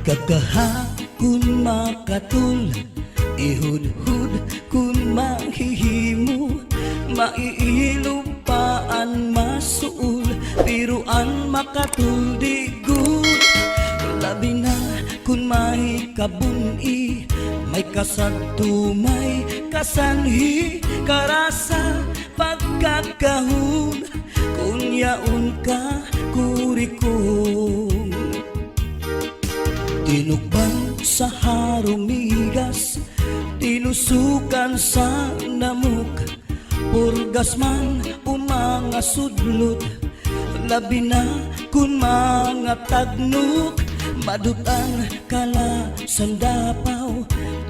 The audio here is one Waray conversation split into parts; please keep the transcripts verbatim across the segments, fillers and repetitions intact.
Kakaha kon makatul, ihudhod kon mahihimo, maiilob pa an masuol, pero an makatul di gud. Labi na kon may kabun-i, may kasadto, may kasanhi, karasa, pagkakahon, kon yaon ka kurikon. Tinukban sa harumigas, tinusukan sa namok, purgas man o mga sudlot, labi na kon mga tagnok, madut-an kalasan dapaw,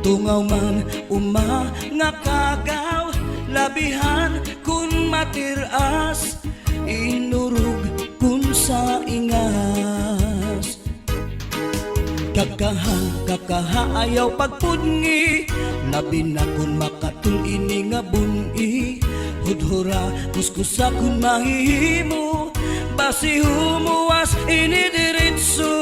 tungaw man o mga kagaw, labihan kon matir-as, inurog kon sa ingas. Kakaha, kakaha, ayaw pagpudngi, labi na kon makatul ini nga bun-i. Hudhura, kuskusa kon mahihimo, basi humuwas ini diretso.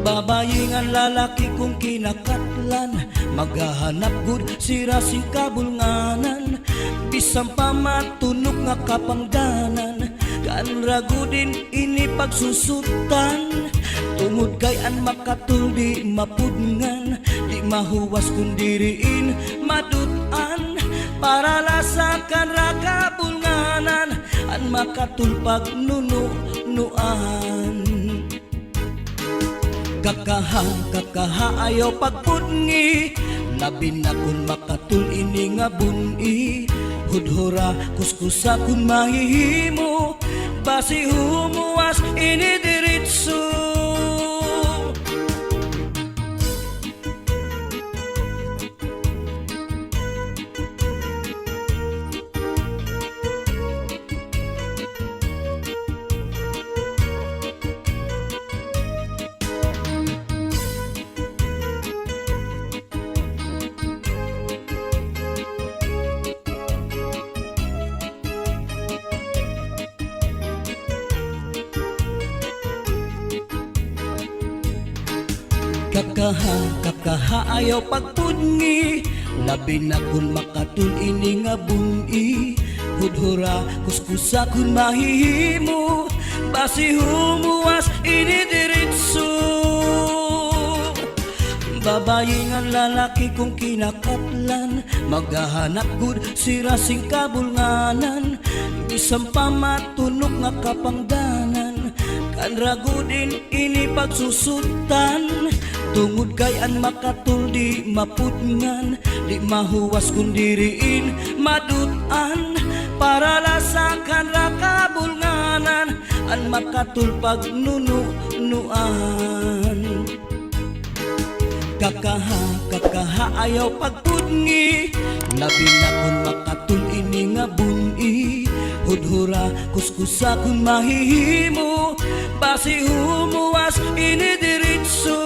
Babayi ngan lalaki kon kinakatlan, maghahanap gud sira sin kabulnganan. Bisan pa matunok nga kapangdanan, kan ragudin ini pagsusutan. Tungod kay an makatul di mapudngan, di mahuwas kon diri in madut-an. Para la sa kanra kabulnganan, an makatul pagnununuan. Kakaha, kakaha, ayaw pagpudngi, labi na kon makatul ini nga bun-i. Hudhura, kuskusa kon mahihimo, basi humuwas ini diretso. Kakaha, kakaha, ayaw pagpudngi, labi na kon makatul ini nga bun-i. Hudhura, kuskusa kon mahihimo, basi humuwas ini diretso. Babayi ngan lalaki kon kinakatlan, maghahanap gud sira sin kabulnganan. Bisan pa matunok nga kapangdanan, kanra gud in ini pagsusutan. Tungod kay an makatul di mapudngan, di mahuwas kon diri in madut-an. Para la sa kanra kabulnganan, an makatul pagnununuan. Kakaha, kakaha, ayaw pagpudngi, labi na kon makatul ini nga bun-i. Hudhura, kuskusa kon mahihimo, basi humuwas ini diretso.